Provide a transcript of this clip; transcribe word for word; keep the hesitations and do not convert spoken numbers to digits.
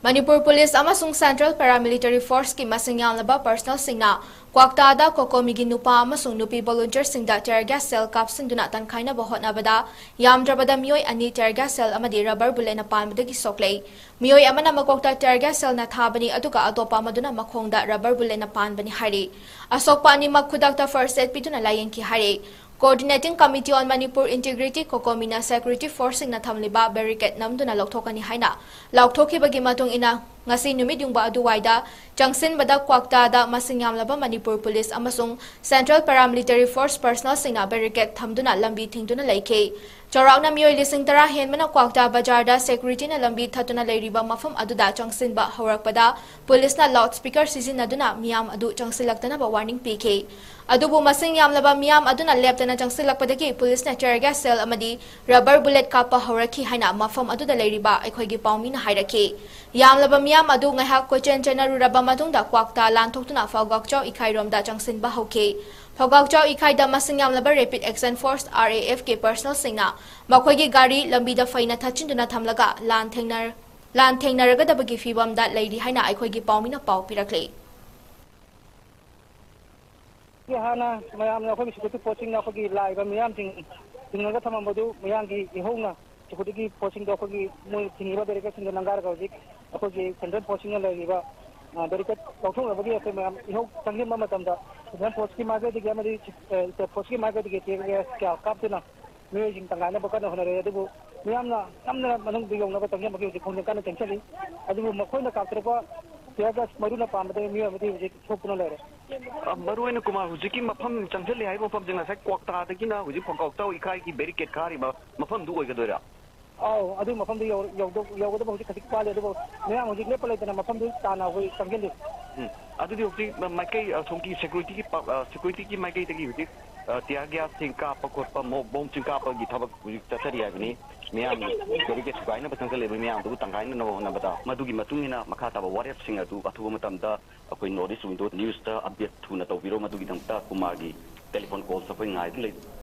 Manipur police ꯑꯃꯁꯨꯡ central paramilitary ꯐꯣꯔꯁꯀꯤ ꯃꯁꯤꯡ ꯌꯥꯝꯂꯕ ꯄꯔꯁꯅꯦꯜꯁꯤꯡꯅ ꯀ꯭ꯋꯥꯛꯇꯥꯗ ꯀꯣꯀꯣꯃꯤꯒꯤ ꯅꯨꯄꯥ ꯑꯃꯁꯨꯡ ꯅꯨꯄꯤ ꯚꯣꯂꯨꯟꯇꯤꯌꯔꯁꯤꯡꯗ ꯇꯤꯌꯔ ꯒ꯭ꯌꯥꯁ ꯁꯦꯜ ꯀꯥꯞꯁꯤꯟꯗꯨꯅ ꯇꯟꯈꯥꯏꯅꯕ ꯍꯣꯠꯅꯕꯗ ꯌꯥꯝꯗ꯭ꯔꯕꯗ ꯃꯤꯑꯣꯏ ꯑꯅꯤ ꯇꯤꯌꯔ ꯒ꯭ꯌꯥꯁ ꯁꯦꯜ ꯑꯃꯗꯤ ꯔꯕꯔ ꯕꯨꯂꯦꯠꯅ ꯄꯥꯟꯕꯗꯒꯤ ꯁꯣꯛꯂꯦ꯫ ꯃꯤꯑꯣꯏ ꯑꯃꯅ ꯃꯀꯣꯛꯇ ꯇꯤꯌꯔ ꯒ꯭ꯌꯥꯁ ꯁꯦꯜꯅ ꯊꯥꯕꯅꯤ, ꯑꯗꯨꯒ ꯑꯇꯣꯞꯄ ꯑꯃꯗꯨꯅ ꯃꯈꯣꯡꯗ ꯔꯕꯔ ꯕꯨꯂꯦꯠꯅ ꯄꯥꯟꯕꯅꯤ ꯍꯥꯏꯔꯤ꯫ ꯑꯁꯣꯛꯄ ꯑꯅꯤꯃꯛ ꯈꯨꯗꯛꯇ ꯐꯥꯔꯁ ꯑꯦꯗ ꯄꯤꯗꯨꯅ ꯂꯥꯌꯦꯡꯈꯤ ꯍꯥꯏꯔꯤ꯫ Coordinating Committee on Manipur Integrity, ꯀꯣꯀꯣꯃꯤꯅ ꯁꯦꯀ꯭ꯌꯨꯔꯤꯇꯤ ꯐꯣꯔꯁꯁꯤꯡꯅ ꯊꯝꯂꯤꯕ ꯕꯦꯔꯤꯀꯦꯗ ꯅꯝꯗꯨꯅ ꯂꯧꯊꯣꯛꯀꯅꯤ ꯍꯥꯏꯅ ꯂꯥꯎꯊꯣꯛꯈꯤꯕꯒꯤ ꯃꯇꯨꯡ ꯏꯟꯅ, ꯉꯁꯤ ꯅꯨꯃꯤꯠ ꯌꯨꯡꯕ ꯑꯗꯨꯋꯥꯏꯗ ꯆꯪꯁꯤꯟꯕꯗ ꯀ꯭ꯋꯥꯛꯇꯥꯗ ꯃꯁꯤꯡ ꯌꯥꯝꯂꯕ ꯃꯅꯤꯄꯨꯔ ꯄꯨꯂꯤꯁ ꯑꯃꯁꯨꯡ ꯁꯦꯟꯇ꯭ꯔꯦꯜ ꯄꯦꯔꯥꯃꯤꯂꯤꯇꯔꯤ ꯐꯣꯔꯁ ꯄꯔꯁꯅꯦꯜꯁꯤꯡꯅ ꯕꯦꯔꯤꯀꯦꯗ ꯊꯝꯗꯨꯅ ꯂꯝꯕꯤ ꯊꯤꯡꯗꯨꯅ ꯂꯩꯈꯤ꯫ ꯆꯥꯎꯔꯥꯛꯅ ꯃꯤꯑꯣꯏ ꯂꯤꯁꯤꯡ ꯇꯔꯥ ꯍꯦꯟꯕꯅ ꯀ꯭ꯋꯥꯛꯇꯥ ꯕꯖꯥꯔꯗ ꯁꯦꯀ꯭ꯌꯨꯔꯤꯇꯤꯅ ꯂꯝꯕꯤ ꯊꯠꯇꯨꯅ ꯂꯩꯔꯤꯕ ꯃꯐꯝ ꯑꯗꯨꯗ ꯆꯪꯁꯤꯟꯕ ꯍꯧꯔꯛꯄꯗ ꯄꯨꯂꯤꯁꯅ ꯂꯥꯎꯗ ꯁ꯭ꯄꯤꯀꯔ ꯁꯤꯖꯤꯟꯅꯗꯨꯅ ꯃꯤꯌꯥꯝ ꯑꯗꯨ ꯆꯪꯁꯤꯜꯂꯛꯇꯅꯕ ꯋꯥꯔꯅꯤꯡ ꯄꯤꯈꯤ꯫ ꯑꯗꯨꯕꯨ ꯃꯁꯤꯡ ꯌꯥꯝꯂꯕ ꯃꯤꯌꯥꯝ ꯑꯗꯨꯅ ꯂꯦꯞꯇꯅ ꯆꯪꯁꯤꯜꯂꯛꯄꯗꯒꯤ ꯄꯨꯂꯤꯁꯅ ꯇꯤꯌꯔ ꯒ꯭ꯌꯥꯁ ꯁꯦꯜ ꯑꯃꯗꯤ ꯔꯕꯔ ꯕꯨꯂꯦꯠ ꯀꯥꯞꯄ ꯍꯧꯔꯛꯈꯤ ꯍꯥꯏꯅ ꯃꯐꯝ ꯑꯗꯨꯗ ꯂꯩꯔꯤꯕ ꯑꯩꯈꯣꯏꯒꯤ ꯄꯥꯎꯃꯤꯅ ꯍꯥꯏꯔꯛꯈꯤ꯫ ꯌꯥꯝꯂꯕ ꯃꯤꯌꯥꯝ ꯑꯗꯨ ꯉꯥꯏꯍꯥꯛ ꯀꯣꯏꯆꯦꯟ ꯆꯦꯟꯅꯔꯨꯔꯕ ꯃꯇꯨꯡꯗ ꯀ꯭ꯋꯥꯛꯇꯥ ꯂꯥꯟꯊꯣꯛꯇꯨꯅ ꯐꯥꯎꯒꯥꯛꯆꯥꯎ ꯏꯈꯥꯏꯔꯣꯝꯗ ꯆꯪꯁꯤꯟꯕ ꯍꯧꯈꯤ꯫ ꯐꯥꯎꯒꯥꯛꯆꯥꯎ ꯏꯈꯥꯏꯗ ꯃꯁꯤꯡ ꯌꯥꯝꯂꯕ ꯔꯦꯄꯤꯗ ꯑꯦꯛꯁꯟ ꯐꯣꯔꯁ, ꯑꯥꯔ ꯑꯦ ꯑꯦꯐꯀꯤ ꯄꯔꯁꯅꯦꯜꯁꯤꯡꯅ ꯃꯈꯣꯏꯒꯤ ꯒꯥꯔꯤ ꯂꯝꯕꯤꯗ ꯐꯩꯅ ꯊꯠꯆꯤꯟꯗꯨꯅ ꯊꯝꯂꯒ ꯂꯥꯟ ꯊꯦꯡꯅꯔ-, ꯂꯥꯟ ꯊꯦꯡꯅꯔꯒꯗꯕꯒꯤ ꯐꯤꯚꯝꯗ ꯂꯩꯔꯤ ꯍꯥꯏꯅ ꯑꯩꯈꯣꯏꯒꯤ ꯄꯥꯎꯃꯤꯅ ꯄꯥꯎ ꯄꯤꯔꯛꯂꯤ꯫ ꯍꯥꯟꯅ ꯃꯌꯥꯝꯅ, ꯑꯩꯈꯣꯏꯒꯤ ꯁꯦꯀ꯭ꯌꯨꯔꯤꯇꯤ ꯐꯣꯔꯁꯁꯤꯡꯅ ꯑꯩꯈꯣꯏꯒꯤ ꯂꯥꯛꯏꯕ ꯃꯤꯌꯥꯝꯁꯤꯡ ꯆꯤꯡꯉꯒ ꯊꯝꯃꯝꯕꯗꯨ ꯃꯌꯥꯝꯒꯤ ꯏꯍꯧꯅ ꯁꯦꯀ꯭ꯌꯨꯔꯤꯇꯤꯒꯤ ꯐꯣꯔꯁꯁꯤꯡꯗꯣ ꯑꯩꯈꯣꯏꯒꯤ ꯃꯣꯏ ꯊꯤꯡꯉꯤꯕ ꯕꯦꯔꯤꯀꯦꯗꯁꯤꯡꯗꯣ ꯂꯪꯒꯥꯔꯒ ꯍꯧꯖꯤꯛ ꯑꯩꯈꯣꯏꯒꯤ ꯁꯦꯟꯇ꯭ꯔꯦꯜ ꯐꯣꯔꯁꯁꯤꯡꯅ ꯂꯩꯔꯤꯕ, ꯑ, ꯕꯦꯔꯤꯀꯦꯗ ꯂꯧꯊꯣꯛꯅꯕꯒꯤ ꯑꯩꯈꯣꯏ ꯃꯌꯥꯝ ꯏꯍꯧ ꯆꯪꯁꯤꯟꯕ ꯃꯇꯝꯗ ꯁꯦꯟꯇ꯭ꯔꯦꯜ ꯐꯣꯔꯁꯀꯤ ꯃꯥꯏꯀꯩꯗꯒꯤ ꯑꯃꯗꯤ, ꯑ, ꯁ꯭ꯇꯦꯠ ꯐꯣꯔꯁꯀꯤ ꯃꯥꯏꯀꯩꯗꯒꯤ ꯇꯤꯌꯔ ꯒ꯭ꯌꯥꯁ ꯀꯌꯥ ꯀꯥꯞꯇꯨꯅ ꯃꯤꯑꯣꯏꯁꯤꯡ ꯇꯪꯈꯥꯏꯅꯕ ꯀꯟꯅ ꯍꯣꯠꯅꯔꯦ꯫ ꯑꯗꯨꯕꯨ ꯃꯤꯌꯥꯝꯅ ꯅꯝꯅ ꯃꯅꯨꯡꯗ ꯌꯧꯅꯕ ꯆꯪꯁꯤꯟꯕꯒꯤ ꯍꯧꯖꯤꯛ ꯈꯣꯡꯖꯪ ꯀꯟꯅ ꯆꯪꯁꯤꯜꯂꯤ꯫ ꯑꯗꯨꯕꯨ ꯃꯈꯣꯏꯅ ꯀꯥꯞꯊꯣꯔꯛꯄ ꯇꯤꯌꯔ ꯒ꯭ꯌꯥꯁ ꯃꯔꯨꯅ ꯄꯥꯟꯕꯗꯒꯤ ꯃꯤꯑꯣꯏ ꯑꯃꯗꯤ ꯍꯧꯖꯤꯛ ꯁꯣꯛꯇꯨꯅ ꯂꯩꯔꯦ꯫ ꯑ, ꯃꯔꯨ ꯑꯣꯏꯅ ꯀꯨꯃꯥꯔ, ꯍꯧꯖꯤꯛꯀꯤ ꯃꯐꯝ ꯆꯪꯁꯤꯜꯂꯤ ꯍꯥꯏꯕ ꯃꯐꯝꯁꯦ ꯉꯁꯥꯏ ꯀ꯭ꯋꯥꯛꯇꯥꯗꯒꯤꯅ ꯍꯧꯖꯤꯛ ꯐꯥꯎꯀꯥꯎꯇꯥꯎ ꯏꯀꯥꯏꯒꯤ ꯕꯦꯔꯤꯀꯦꯗ ꯈꯥꯔꯤꯕ ꯃꯐꯝꯗꯨ ꯑꯣꯏꯒꯗꯣꯏꯔꯥ? ꯑꯧ, ꯑꯗꯨ ꯃꯐꯝꯗꯨ ꯌꯧ-, ꯌꯧꯗꯧ-, ꯌꯧꯒꯗꯕ ꯍꯧꯖꯤꯛ ꯈꯖꯤꯛ ꯋꯥꯠꯂꯤ꯫ ꯑꯗꯨꯕꯨ ꯃꯌꯥꯝ ꯍꯧꯖꯤꯛ ꯂꯦꯞꯄ ꯂꯩꯇꯅ ꯃꯐꯝꯗꯨ ꯇꯥꯟꯅ ꯑꯩꯈꯣꯏ ꯆꯪꯁꯤꯜꯂꯤ꯫ ꯎꯝ, ꯑꯗꯨꯗꯤ ꯍꯧꯖꯤꯛ ꯃ-, ꯃꯥꯏꯀꯩ, ꯑ, ꯁꯣꯝꯒꯤ ꯁꯦꯀ꯭ꯌꯨꯔꯤꯇꯤꯒꯤ ꯄ-, ꯑ, ꯁꯦꯀ꯭ꯌꯨꯔꯤꯇꯤꯒꯤ ꯃꯥꯏꯀꯩꯗꯒꯤ ꯍꯧꯖꯤꯛ, ꯑ, ꯇꯤꯌꯥꯔ ꯒ꯭ꯌꯥꯁꯁꯤꯡ ꯀꯥꯞꯄ ꯈꯣꯠꯄ, ꯃꯣꯛ ꯕꯣꯝꯁꯤꯡ ꯀꯥꯞꯄꯒꯤ ꯊꯕꯛ ꯍꯧꯖꯤꯛ ꯆꯠꯊꯔꯤ ꯍꯥꯏꯕꯅꯤ꯫ ꯃꯤꯌꯥꯝ ꯕꯦꯔꯤꯀꯦꯗ ꯊꯨꯒꯥꯏꯅꯕ ꯆꯪꯁꯤꯜꯂꯤꯕ ꯃꯤꯌꯥꯝꯗꯨꯕꯨ ꯇꯪꯈꯥꯏꯅꯅꯕ ꯍꯣꯠꯅꯕꯗ꯫ ꯃꯗꯨꯒꯤ ꯃꯇꯨꯡ ꯏꯟꯅ ꯃꯈꯥ ꯇꯥꯕ ꯋꯥꯔꯦꯞꯁꯤꯡ ꯑꯗꯨ ꯑꯊꯨꯕ ꯃꯇꯝꯗ ꯑꯩꯈꯣꯏ North East Window Newsꯇ update ꯊꯨꯅ ꯇꯧꯕꯤꯔꯣ꯫ ꯃꯗꯨꯒꯤꯗꯃꯛꯇ ꯀꯨꯃꯥꯔꯒꯤ telephone callꯁꯨ ꯑꯩꯈꯣꯏ ꯉꯥꯏꯗꯨꯅ ꯂꯩ꯫